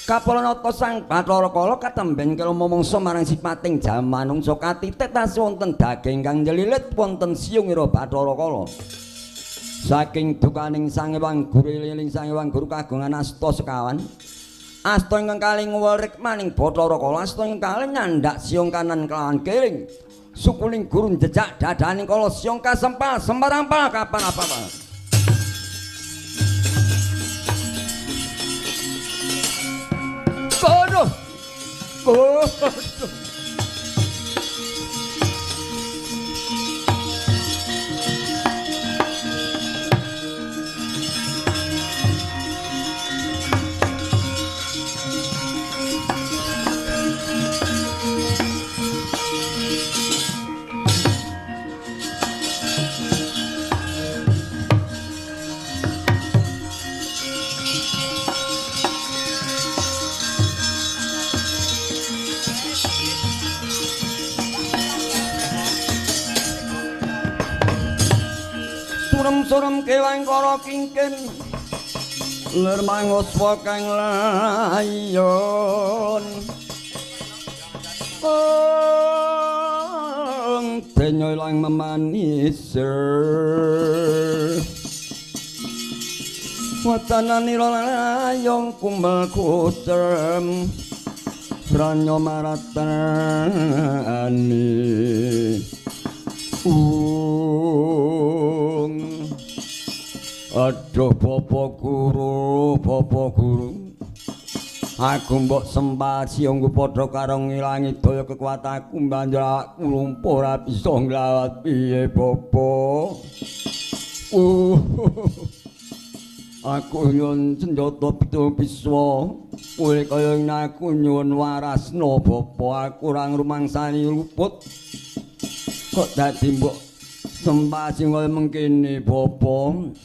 Kapalanata Sang Bathara Kala katemben kala mamangsa marang sipating jamanungsa katitik tasih wonten daging kang nyelilit wonten siyungira Bathara Kala. Saking dukaning Sang Hyang Guru eling Sang Hyang Guru kagungan asta sekawan. Asta ingkang kalih ngwerik maning Bathara Kala, asta ingkang kalih nyandak siyung kanan kelawan kiring. Sukuning guru njejak dadaning kala siyung kasempal semarampal kapan apa-apa. Kono. Kono. Surem kewan kara kingkin lir manguswa kang layon ong denyo ilang memanis watananira layong kumel kusem sranyo maratani Aduh Bapak Guru, Bapak Guru. Aku mbok sembah siungku padha karo ngilangi daya kekuatanku banjur aku lumpuh ora bisa nglawat piye Bapak. Aku nyuwun senjata pitung piswa. Kowe kaya ngene aku nyuwun warasna Bapak, aku ora ngrumangsani luput. Kok dadi mbok sembah sing kaya mengkene Bapak.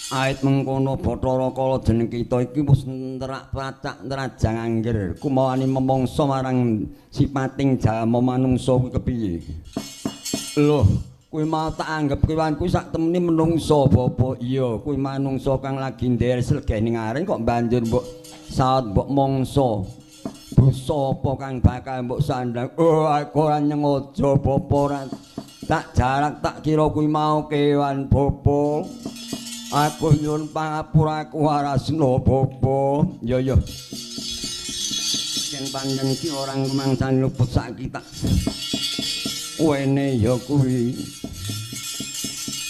Ait mengkono Bathara Kala jeneng kita iki wis nerak pracak nerajang angger kumawani memangsa marang sipating jalma manungsa kuwi kepiye. Loh, kuwi mau tak anggep kewan kuwi sak temene menungsa Bapak. Iya, kuwi manungsa kang lagi ndher slegeh ning aring kok banjur mbok saut mbok mangsa. Dosa apa kang bakal mbok sandhang? Oh, aku ora nyengaja Bapak, ora tak jarak tak kira kuwi mau kewan Bapak. Aku nyuwun pangapura aku warasna Bapak. Ya ya. Yen pancen iki ora ngrumangsani luput saiki tak wene ya kuwi.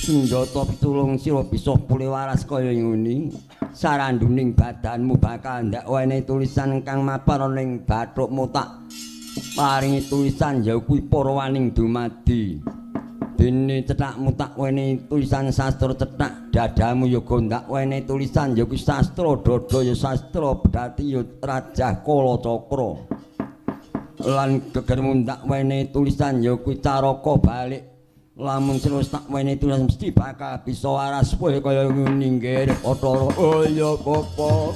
Senjata pitulung sira bisa pulih waras kaya ngene. Saranduning badanmu bakal ndak wene tulisan kang mapan ning bathukmu tak paringi tulisan ya kuwi purwaning dumadi. Dene cethakmu tak wenehi tulisan sastra cethak, dadamu ya gondak wenehi tulisan ya kuwi sastra, dada ya sastra, bedati ya Rajah Kalacakra. Lan gegermu ndak wenehi tulisan ya kuwi Caraka balik. Lamun terus tak wenehi tulisan mesti bakal bisa waras kowe kaya ngene nggih Bathara. Oh ya Bapak.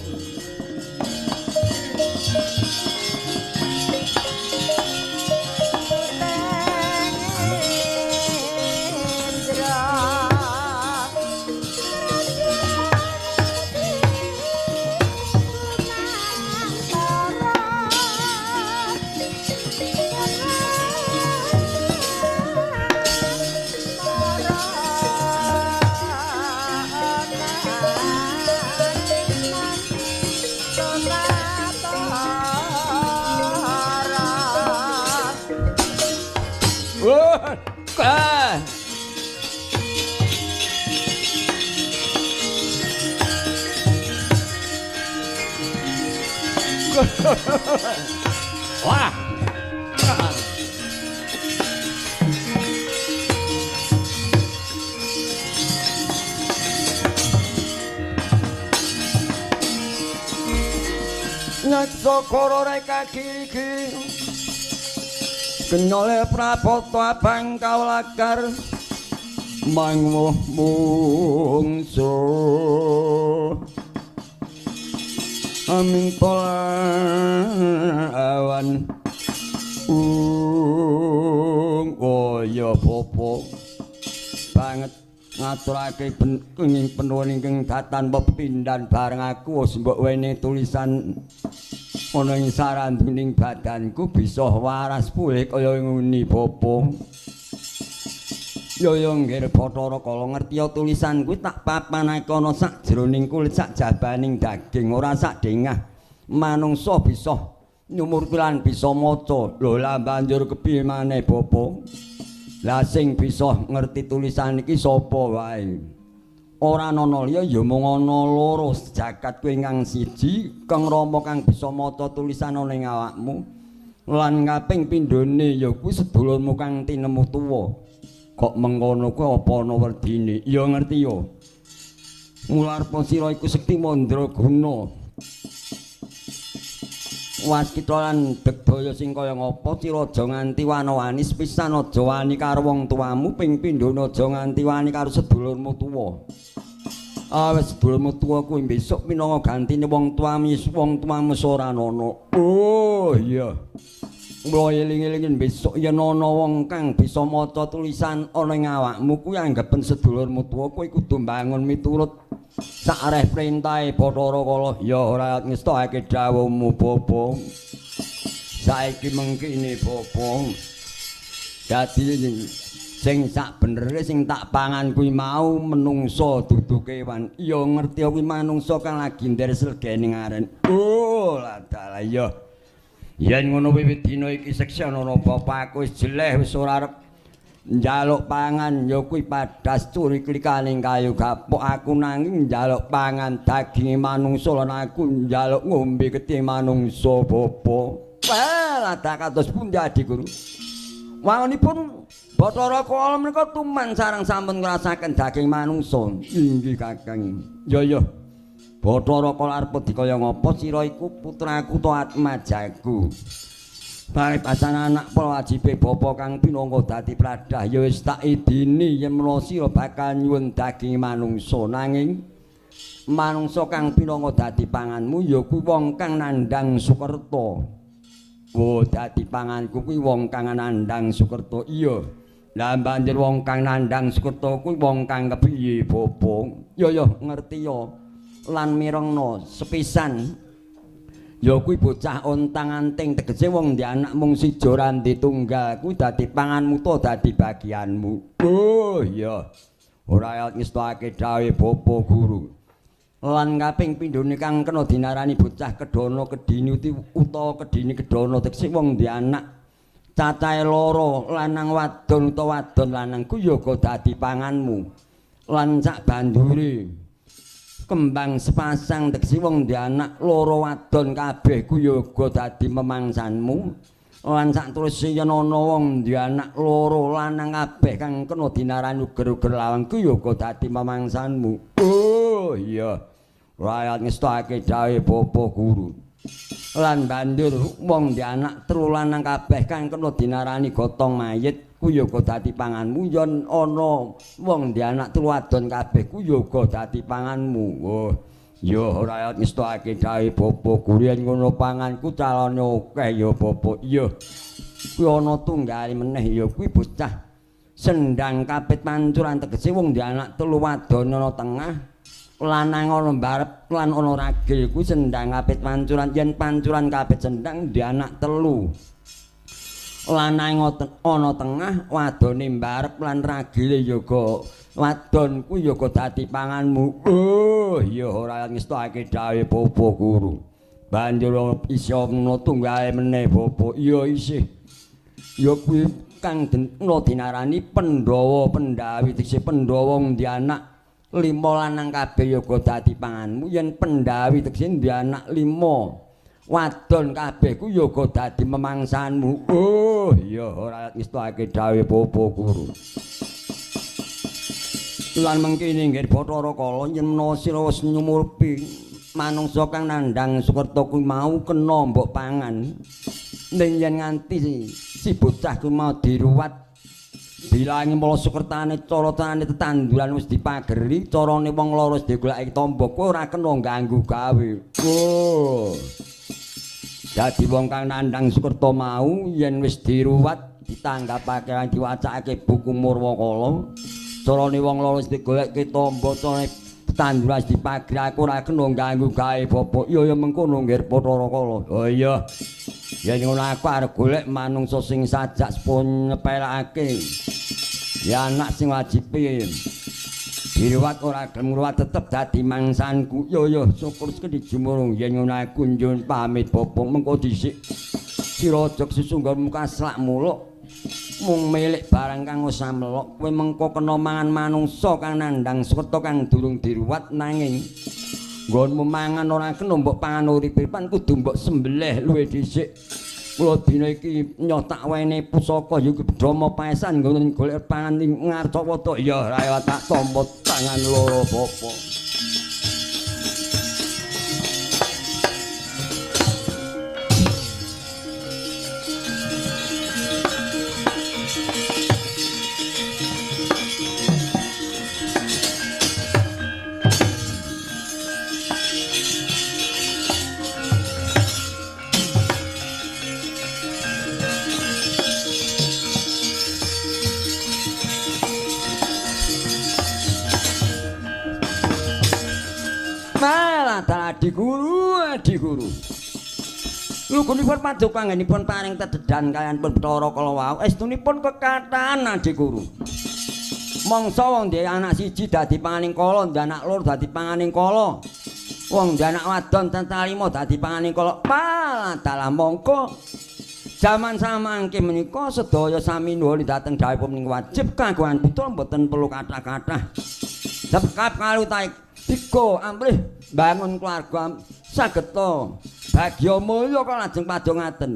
Wah. Nyeksa kara reka kiri-kiri kenyole prapata abang kawlakar mangwuh mungsu amin awan oh ya Bapak banget Ngaturake kenging penuwun ingkang datan pepindhan bareng aku wis mbok wene tulisan ana ing saranduning badanku bisa waras pulih kaya ngene bapa. Yo nggih Bathara Kala ngerti ya tulisan kuwi tak papanake ana sak jroning kulit sak jabaning daging ora sak dengah manungsa bisa nyumur lan bisa maca. Lho lah banjur kepiye maneh bapa? Lah sing bisa ngerti tulisan iki sapa wae? Ora ana liya ya mung ana loro jagat kuwi ingkang siji Kang Rama kang bisa maca tulisan ana ing awakmu lan kaping pindhone ya kuwi sedulurmu kang tinemu tuwa. Kok mengkono kuwi apa ana werdine? Ya ngerti ya. Mularpa sira iku sekti mandraguna. Waskita lan begdaya sing kaya ngapa sira aja nganti wana-wani sepisan aja wani karo wong tuamu ping pindhone aja nganti wani karo sedulurmu tuwa. Awis sedulurmu tuwa kuwi besok minangka gantine wong tuamu wong tuamu ora ana. Oh iya. Mula eling-elingin besok yen ana wong kang bisa maca tulisan ana ing awakmu kuwi anggepen sedulurmu tuwa kuwi kudu mbangun miturut sakreh perintahe Bathara Kala. Ya ora ngestokake dawuhmu bapa. Saiki mengkene bapa. Dadi sing sak benere sing tak pangan kuwi mau menungsa dudu kewan. Ya ngerti kuwi manungsa kang lagi ndher slegene ngaren. Oh ladalah ya. Yen ngono wiwit dina iki seksana bapakku wis jeleh wis ora arep njaluk pangan ya kuwi padas curi klikaning kayu gapok aku nanging njaluk pangan daginge manungsa lan aku njaluk ngombe getih manungsa bapa. Wah lha kados pundi Adi Guru? Wangunipun Bathara Kala menika tuman sareng sampun ngrasaken daging manungsa. Inggih Kakang. Ya ya. Bathara Kala arep dikaya ngapa sira iku putraku ta atmajaku. Paribasan anak wajibe bapa kang pinangka dadi pradah ya wis tak idini yen menawa sira bakal nyuwun daging manungsa nanging manungsa kang pinangka dadi panganmu ya kuwi wong kang nandhang Sukerta. Oh dadi panganku kuwi wong kang nandhang Sukerta. Iya. Lah banjur wong kang nandhang Sukerta kuwi wong kang kepiye bapa? Ya ya ngerti ya. Lan mirengna sepisan ya kuwi bocah ontang-anting tegese wong ndek anak mung siji ora tunggal kuwi dadi panganmu ta dadi bagianmu. Oh iya. Ora ngestokake dawuhe bapa guru. Lan kaping pindhone kang kena dinarani bocah kedana kedini utawa kedini kedana tegese wong ndek anak cacahe loro lanang wadon utawa wadon lanang kuwi ya uga dadi panganmu. Lan sak bandure kembang sepasang tegese wong ndek anak loro wadon kabeh kuwi ya uga dadi memangsanmu. Lan sak teruse yen ana wong ndek anak loro lanang kabeh kang kena dinarani uger-uger lawang kuwi ya uga dadi memangsanmu. Oh iya. Ora ngestokake dawuhe bapa guru. Lan banjur wong ndek anak telu lanang kabeh kang kena dinarani gotong mayit kuwi ya uga dadi panganmu. Yen ana wong ndek anak telu wadon kabeh kuwi ya uga dadi panganmu. Oh ya ora ngestokake dawuhe bapa guru yen ngono panganku calone akeh ya bapa. Iya kuwi ana tunggale meneh ya kuwi bocah sendang kapit pancuran tegese wong ndek anak telu wadon ana tengah lanang ana mbarep lan ana ragil kuwi sendang kapit pancuran. Yen pancuran kapit sendang ndek anak telu lanang ana tengah wadone mbarep lan ragile ya uga wadon kuwi ya uga dadi panganmu. Oh ya ora ngestokake dawuhe bapa guru. Banjur isih ana tunggale meneh bapa. Iya isih. Ya kuwi kang kena dinarani Pandhawa Pendhawi tegese Pandhawa ndek anak lima lanang kabeh ya uga dadi panganmu. Yen Pendhawi tegese ndek anak lima wadon kabeh ku ya uga dadi memangsanmu. Oh iya ora ngestokake dawuhe bapa guru. Lan mengkene nggih Bathara Kala yen menawa sira wis nyumurpi manungsa kang nandhang Sukerta kuwi mau kena mbok pangan. Ning yen nganti si bocah kuwi mau diruwat bilangi mula sukertane cara-carane tetanduran wis dipageri, carane wong loro wis digoleki tamba kuwi ora kena ganggu gawe. Oh. Dadi wong kang nandhang Sukerta mau yen wis diruwat ditanggapake lan diwacakake buku Murwakala. Carane wong loro wis digolekke tamba carane tetanduran wis dipagri aku ora kena ganggu gawe bapa. Iya ya mengkono nggih Bathara Kala. Oh iya. Yen ngono aku arep golek manungsa sing sajak sepun nyepelake. Ya anak sing wajib diruwat ora gelem ngruwat tetep dadi mangsanku. Yo yo syukur sekali jumurung yen ngono aku njun pamit bapa mengko dhisik. Sira aja sesungguh muka slak muluk mung milik barang kang wis samelok kowe mengko kena mangan manungsa kang nandhang sukerta kang durung diruwat nanging nggonmu mangan ora kena mbok pangan uripe-uripan kudu mbok sembelih luwih dhisik. Kula dina iki nyoh tak wene pusaka ya iki Brahma paesan nggon golek pangan ing Ngarcawata. Ya ora tak tampa tangan loro bapa. Adi guru, adi guru. Lugunipun paduka anggenipun paring tededan kaliyan pun Bathara kala wau estunipun kekathahan adi guru. Mangsa wong duwe anak siji dadi panganing kala, duwe anak loro dadi panganing kala. Wong duwe anak wadon cacah lima dadi panganing kala. Paladah mongko jaman samangke menika sedaya sami nuwun dhateng dawuhipun menika wajib kagungan putra mboten perlu kathah-kathah. Sebab kalu taek tiga amrih bangun keluarga sageta bagya mulya kok lajeng padongaten.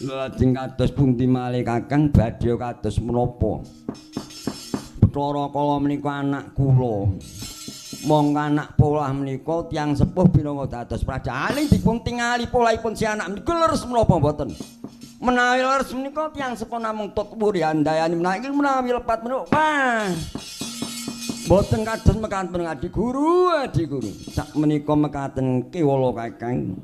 Lajeng kados pundi malih Kakang badhe kados menapa? Bathara Kala menika anak kula. Mongko anak polah menika tiyang sepuh pinangka dados praja. Aling dipun tingali polahipun si anak menika leres menapa mboten? Menawi leres menika tiyang sepuh namung tut wuri handayani menawi lepat menika wah. Mboten kados mekaten adi guru, adi guru. Sak menika mekaten kewala Kakang.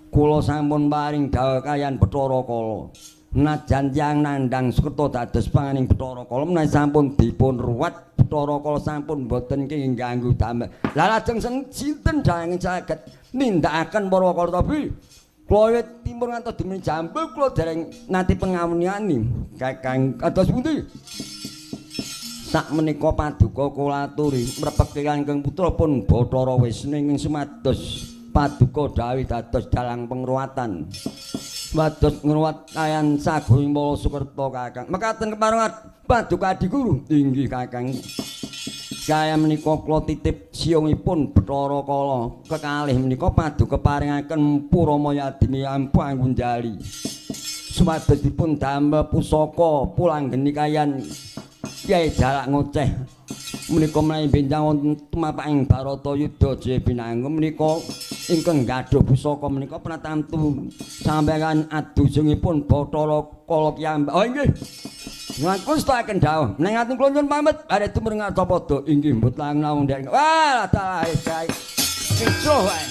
Kula sampun paring dawuh kaliyan Bathara Kala. Najan tiyang nandhang sukerta dados panganing Bathara Kala menawi sampun dipun ruwat Bathara Kala sampun mboten kenging ganggu damel. Lah lajeng sinten dayang saged nindakaken para Kala tapi kula timur ngantos dumugi Jambul kula dereng nate pengawuniani Kakang kados pundi? Sak menika paduka kula aturi mrepeki ingkang putra pun Bathara Wisnu ingkang sumados paduka dawuh dados dalang pengruwatan. Wados ngruwat kayan saguing Mala Sukerta Kakang. Mekaten kepareng paduka adi guru. Inggih Kakang. Kaya menika kula titip siyungipun Bathara Kala kekalih menika paduka paringaken Purama Yadmi Ampu Anggunjali. Sumados dipun damel pusaka pulanggeni kayan Kyai Jalak Ngoceh menika menawi benjang wonten tumapak ing Baratayuda Jaya Binangun menika ingkang gadhuh pusaka menika pratamtu sampeyan adujungipun Bathara Kala kiyambak. Oh inggih. Ngakustaken dawuh. Ning ati kula nyuwun pamit arep tumrap Ngarcapada. Inggih mboten langkung ndek. Wah, dalah kae. Kisruh wae.